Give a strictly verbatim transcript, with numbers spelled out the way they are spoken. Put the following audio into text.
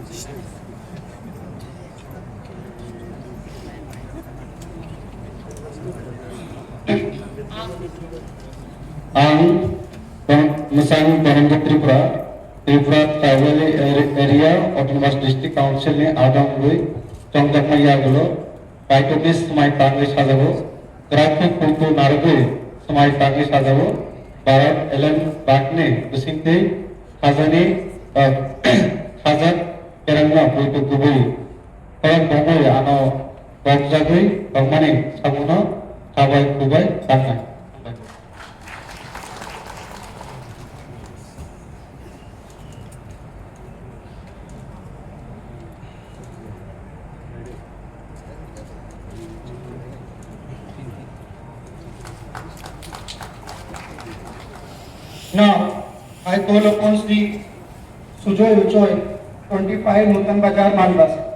Ang Pon-, Mwsang Ponamjit Tripura, Tripura Tribal Are-, Area Autonomous District Council ni adong wngwi chongjakma yagulo Kaitorni swmai tangwi sajago, kwrak khe kultu narwgwi swmai tangwi sajago, Bharat Alien Bagni bisingtwi khajani, ah, khajak kerengno poito kubui khorang bongwi ano bokjagwi tongmani sabuno khabai khubai tangnai. Now, I call upon Sri Sujoy Uchoi, twenty-five Nutan Bazar, Malbas.